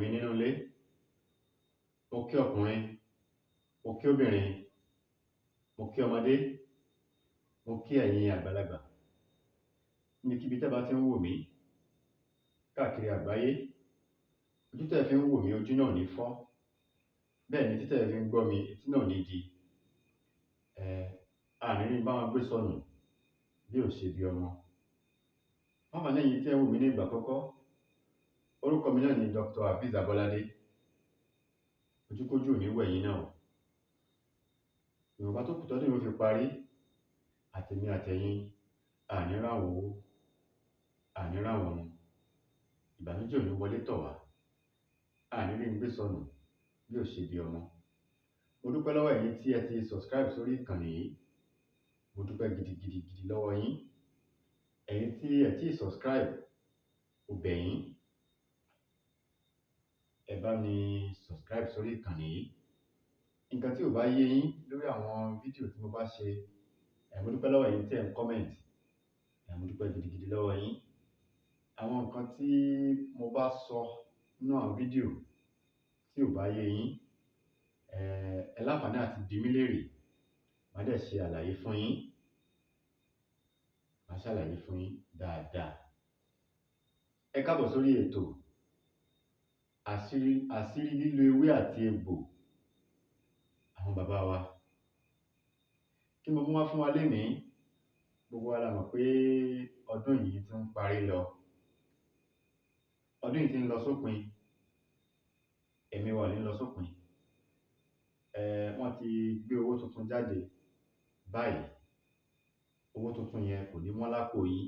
mi nínú ilé, mo kí ọkùnrin, mo kí obìnrin, mo kí ọmọdé, mo kí ẹ̀yin àgbàlagbà. Níbikíbi tẹ́ bá ti ń wò mí káàkiri àgbáyé, ojú tẹ́ fi ń wò mí, ojú náà ò ní fọ́. Bẹ́ẹ̀ ni etí tẹ́ fi ń gbọ́ mi, etí náà ò ní di. A ní rí bá wọn gbé sọnù bí ò ṣe bí ọmọ. Fún àǹfààní ẹ̀yin tí ẹ̀ ń wò mí ní ìgbà àkọ́kọ́, orúkọ mi náà ni Dr. Hafiz Abolade. Ojúkójú ò ní wò ẹ̀yin náà o. Ìwọ̀nba tó kù tọ́dún yìí ó fi parí, àtèmi àtẹ̀yin, a ní ráwọn owó, a ní ráwọn ọmọ. Ìbànújẹ́ ò ní wọlé tọ̀ wá. A ní rí ń gbé sọnù bí ò ṣe bí ọmọ. Mo dúpẹ́ lọ́wọ́ ẹ̀yin tí ẹ ti subscribe sórí ìkànnì yìí. Mo dúpẹ́ gidigidi gidi lọ́wọ́ yín. Ẹ̀yin tí ẹ tí subscribe, mo bẹ̀ yín. Ẹ bá mi subscribe sórí ìkànnì yìí. Nǹkan tí ò bá yé yín lórí àwọn fídíò tí mo bá ṣe, mo dúpẹ́ lọ́wọ́ ẹ̀yin tí ẹ̀ ń comment. Mo dúpẹ́ gidigidi lọ́wọ́ yín. Àwọn nǹkan tí mo bá sọ nínú àwọn fídíò tí ò bá yé yín, ẹ láǹfààní àti bi mí léèrè. Màá dẹ̀ ṣe àlàyé fún yín. Màá ṣàlàyé fún yín dáadáa. Ẹ káàbọ̀ sórí ètò àṣírí lílo ewé àti egbò àwọn bàbá wa. Kí mo mú wá fún wa lénìí? Gbogbo wa la mọ̀ pé ọdún yìí ti ń parí lọ. Ọdún yìí ti ń lọ sópin. Ẹ̀mí wa ò ní lọ sópin. Wọ́n ti gbé owó tuntun jáde báyìí. Owó tuntun yẹn kò ní wọ́n lápò yín,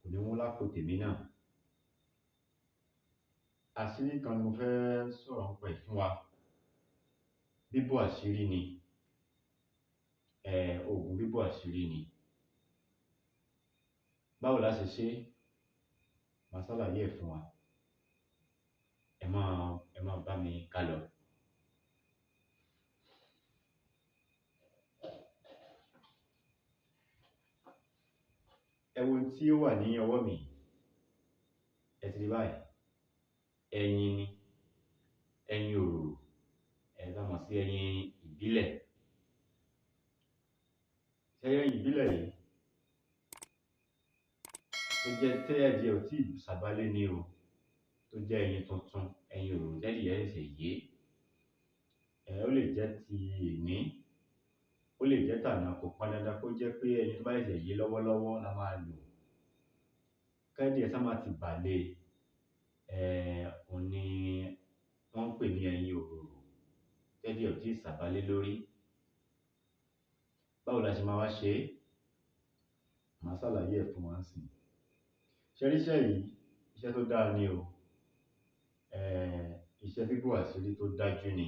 kò ní wọ́n lápò tèmi náà. Àṣírí kan ni mo fẹ́ sọ̀rọ̀ nípa ẹ̀ fún wa. Bíbò àṣírí ni. Òògùn bíbò àṣírí ni. Báwo la ṣe ṣe? Màá ṣàlàyé ẹ̀ fún wa. Ẹ máa bá mi kálọ. Ẹ wo ohun tí ó wà ní ọwọ́ mi yìí. Ẹ ti rí báyìí. Ẹyin ni. Ẹyin òróró. Tá mọ̀ sí ẹyin ìbílẹ̀. Ṣé ẹyin ìbílẹ̀ yìí? Tó jẹ́ tí adìẹ ò tíì sàbálé ni o. Tó jẹ́ ẹyin tuntun, ẹyin òróró tádìẹ ṣẹ̀ṣẹ̀ yé. Ó lè jẹ́ ti èní, ó lè jẹ́ tàná, kò pọn dandan kó jẹ́ pé ẹyin tó bá ṣẹ̀ṣẹ̀ yé lọ́wọ́lọ́wọ́ la máa lò. Kádìẹ ṣá má ti bà lé, òun ni wọ́n ń pè ní ẹyin òróró tádìẹ ò tíì sàbálé lórí. Báwo la ṣe máa wá ṣe é? Màá ṣàlàyé ẹ̀ fún wa nísìnyí. Ṣé rí iṣẹ́ yìí? Iṣẹ́ tó dáa ni o. Iṣẹ́ bíbò àṣírí tó dájú ni.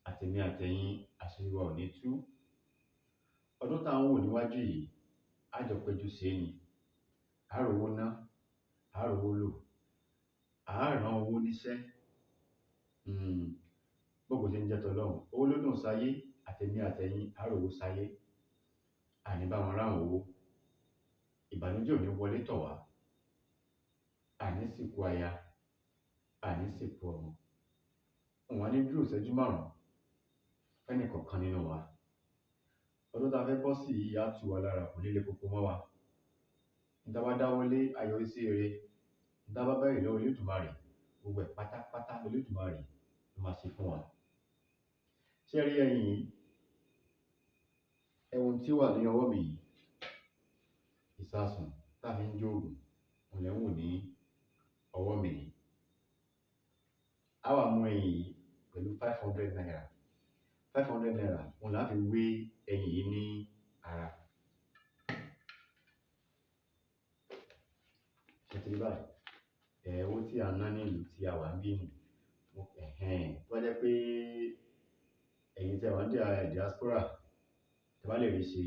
Àtèmi àtẹ̀yin, àṣírí wa ò ní tú. Ọdún tá ń wò níwájú yìí, á jọ péjú ṣe é ni. Á rówó ná, á rówó lò, á rán owó níṣẹ́. Bógo ṣe ń jẹ́ t'Ọlọ́run. Owó ló dùn sáyé, àtèmi àtẹ̀yin, á rówó sáyé. A ní bá wọn ráhùn owó. Ìbànújẹ́ ò ní wọlé tọ̀ wá. A ní sìnkú aya, a ní sìnkú ọmọ. N wá ní dúró ìṣẹ́jú márùn-ún fẹ́nì kọ̀ọ̀kan nínú wa. Ọdún tá fẹ́ bọ́ sí yìí á tù wá lára, kò ní le koko mọ́ wa. N tá bá dáwọ́lé, á yọrí sí rere. N tá bá bẹ̀rẹ̀ lọ́wọ́ Elédùmarè, gbogbo ẹ̀ pátápátá l'Elédùmarè ló máa ṣe fún wa. Ṣé ẹ rí ẹyin yìí? Ẹ wo ohun tí ó wà ní ọwọ́ mi yìí. Ìsasùn tá fi ń jó òògùn, òun lẹ̀ ń wò ní ọwọ́ mi yìí. Á wá mú ẹyin yìí pẹ̀lú 500 naira. 500 naira, òun là á fi wé ẹyin yìí ní ara. Ṣé ẹ ti rí báyìí? Owó tí à ń ná ní ìlú tí a wà níbí nìí. Tó bá jẹ́ pé ẹ̀yin tí ẹ wà ní diaspora, tí ẹ bá lè rí ṣe,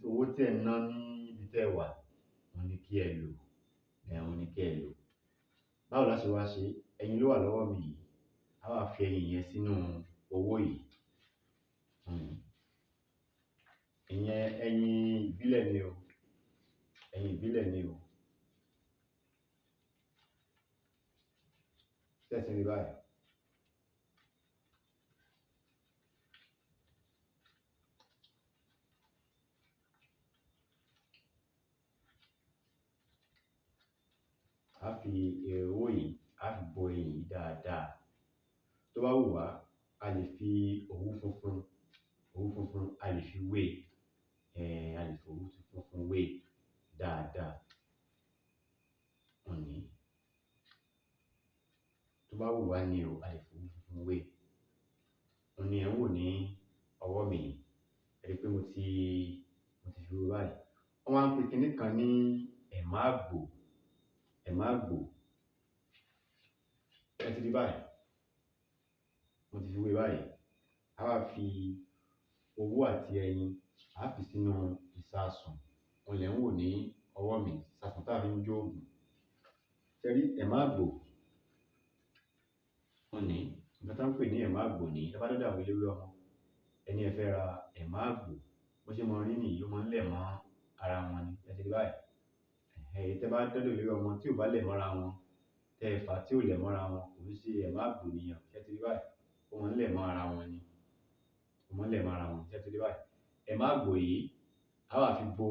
owó tí ẹ̀ ń ná ní ibi tí ẹ wà, òun ni kí ẹ lò. Òun ni kí ẹ lò. Báwo la ṣe wá ṣe? Ẹyin ló wà lọ́wọ́ mi yìí. A wá fi ẹyin yẹn sínú owó yìí. Ìyẹn ẹyin ìbílẹ̀ ni o. Ẹyin ìbílẹ̀ ni o. Ṣé ẹ ti rí báyìí? A fi owó yìí, a fi bo ẹyin yìí dáadáa. Tó bá wù wá, a lè fi òwú funfun, òwú funfun a lè fi wé, a lè fi òwú funfun wé dáadáa. Òní. Tó bá wù wá ni o, a lè fi òwú funfun wé. Òní ẹ̀ ń wò ní ọwọ́ mi yìí. Ẹ rí pé mo ti fi wé báyìí. Wọ́n máa ń pe kiní kan ní ẹ̀má àgbò, ẹ̀má àgbò. Ẹ ti rí báyìí. Mo ti fi wé báyìí. A wá fi owó àti ẹyin, a fi sínú ìsasùn. Òun lẹ̀ ń wò ní ọwọ́ mi. Ìsasùn tá a fi ń jó òògùn. Ṣé rí ẹ̀má àgbò? Òní. Nǹkan tí wọ́n ń pè ní ẹ̀má àgbò ní. Ẹ bá dọ́dọ̀ àwọn eléwé ọmọ, ẹni ẹ fẹ́ ra ẹ̀má àgbò, bó ṣe máa ń rí nìyí, ó máa ń lẹ̀ mọ́ ara wọn ni. Ẹ ti rí báyìí. Èyí tẹ bá dọ́dọ̀ eléwé ọmọ tí ò bá lẹ̀ mọ́ra wọn, tẹ ẹ fà tí ò lẹ̀ mọ́ra wọn, kò ní ṣe ẹ̀má àgbò nìyẹn. Ṣé ẹ ti rí báyìí? Ó máa ń lẹ̀ mọ́ ara wọn ni. Ó máa ń lẹ̀ mọ́ ara wọn. Ṣé ẹ ti rí báyìí? Ẹ̀má àgbò yìí, a wá fi bo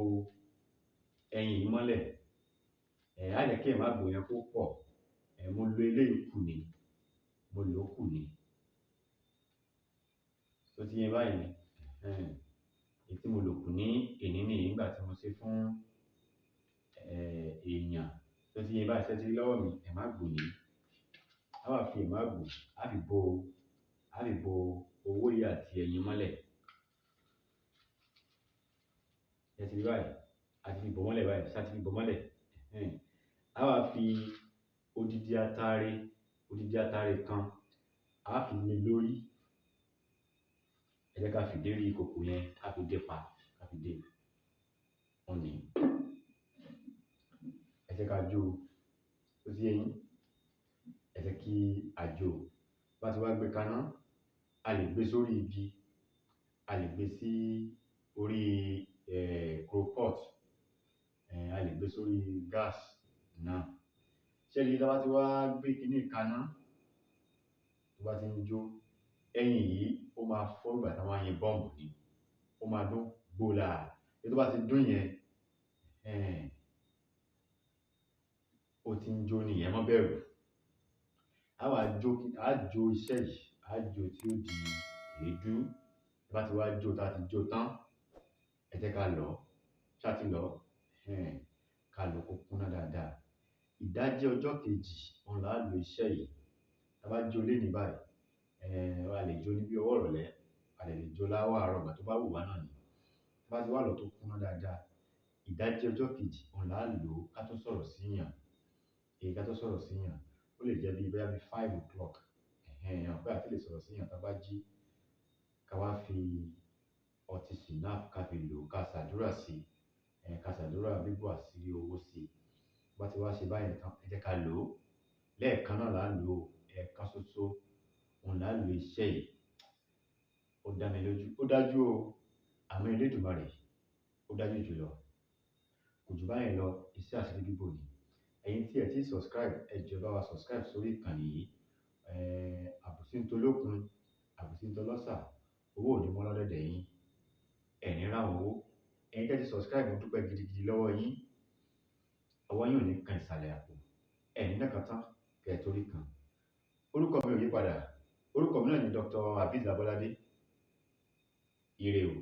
ẹyin yìí mọ́lẹ̀. Á jẹ́ kí ẹ̀má àgbò yẹn kó pọ̀. Mo lo eléyìí kù ni. Mo lò ó kù ni. Ṣó ti yé báyìí? Èyí tí mo lò kù ní èní nìyí nígbà tí mo ṣe fún, èèyàn. Ṣó ti yé báyìí? Ṣé ẹ ti rí lọ́wọ́ mi? Ẹ̀má àgbò nìyí. A wá fi ẹ̀má àgbò, a fi bo owó yìí àti ẹyin mọ́lẹ̀. Ẹ ti rí báyìí? A ti fi bò mọ́lẹ̀ báyìí. Ṣé a ti fi bò mọ́lẹ̀? A wá fi odidi atare kan, a fi lé lórí. Ẹ jẹ́ ká fi ìdérí ìkòkò yẹn, ká fi dé pa, ká fi dé. Òní. Ẹ jẹ́ ká jó. Ó ti yé yín? Ẹ jẹ́ kí a jó. Bá ti wá gbé kaná, a lè gbé sórí igi, a lè gbé sí orí, coal pot, a lè gbé sórí gas náà. Ṣé ẹ rí tí a bá ti wá gbé kiní kaná, tó bá ti ń jó, ẹyin yìí ó máa fọ́ ìgbà tí wọ́n bá yin bọ́ǹbù ni. Ó máa dún gbòòlà. Tó bá ti dún yẹn, ó ti ń jó nìyẹn, ẹ má bẹ̀rù. A wá jó, a jó iṣẹ́ yìí, a jó tí ó di èédú. Tí a bá ti wá jó, tí a ti jó tán, ẹ jẹ́ ká lọ̀. Ṣé a ti lọ̀? Ká lọ̀ kó kúnná dáadáa. Ìdájí ọjọ́ kejì, òun là á lo iṣẹ́ yìí. Tí a bá jó léni báyìí, a lè jó ní bí ọwọ́ ìrọ̀lẹ́, a lè jó láwọ̀ àárọ̀, ìgbà tó bá wù wá náà ni. Tí a bá ti wá lọ̀ tó kúnná dáadáa, ìdájí ọjọ́ kejì, òun là á lò ká tó sọ̀rọ̀ sí èèyàn. Èyí ká tó sọ̀rọ̀ sí èèyàn. Ó lè jẹ́ bí bóyá bí 5 o'clock. Pé a ti lè sọ̀rọ̀ sí èèyàn tí a bá jí, ká wá fi ọtí schnapps ká fi lò, ká ṣàdúrà sí, ká ṣàdúrà bíbò àṣírí owó sí. Bá ti wá ṣe báyẹn tán, ẹ jẹ́ ká lò ó. Lẹ́ẹ̀kan náà là á lò ó. Ẹ̀ẹ̀kan ṣoṣo, òun là á lo iṣẹ́ yìí. Ó dá mi lójú. Ó dájú o. Àmọ́ Elédùmarè, ó dájú jùlọ. Kò jù báyẹn lọ, iṣẹ́ àṣírí bíbò ni. Ẹ̀yin tí ẹ ti subscribe, ẹ jọ̀ọ́ bá wa subscribe sórí ìkànnì yìí. Àbùsí ń tolókun, àbùsí ń tọlọ́sà, owó ò ní wọ́n lọ́dẹ̀dẹ̀ yín. Ẹ̀ ní ráhùn owó. Ẹ̀yin tí ẹ ti subscribe, mo dúpẹ́ gidigidi lọ́wọ́ yín. Ọwọ́ yín ò ní kan ìsàlẹ̀ àpò. Ẹ̀ ní náà kan tán kẹ́ ẹ torí kan. Orúkọ mi ò yí padà. Orúkọ mi náà ni Dr. Hafiz Abolade. Ire o.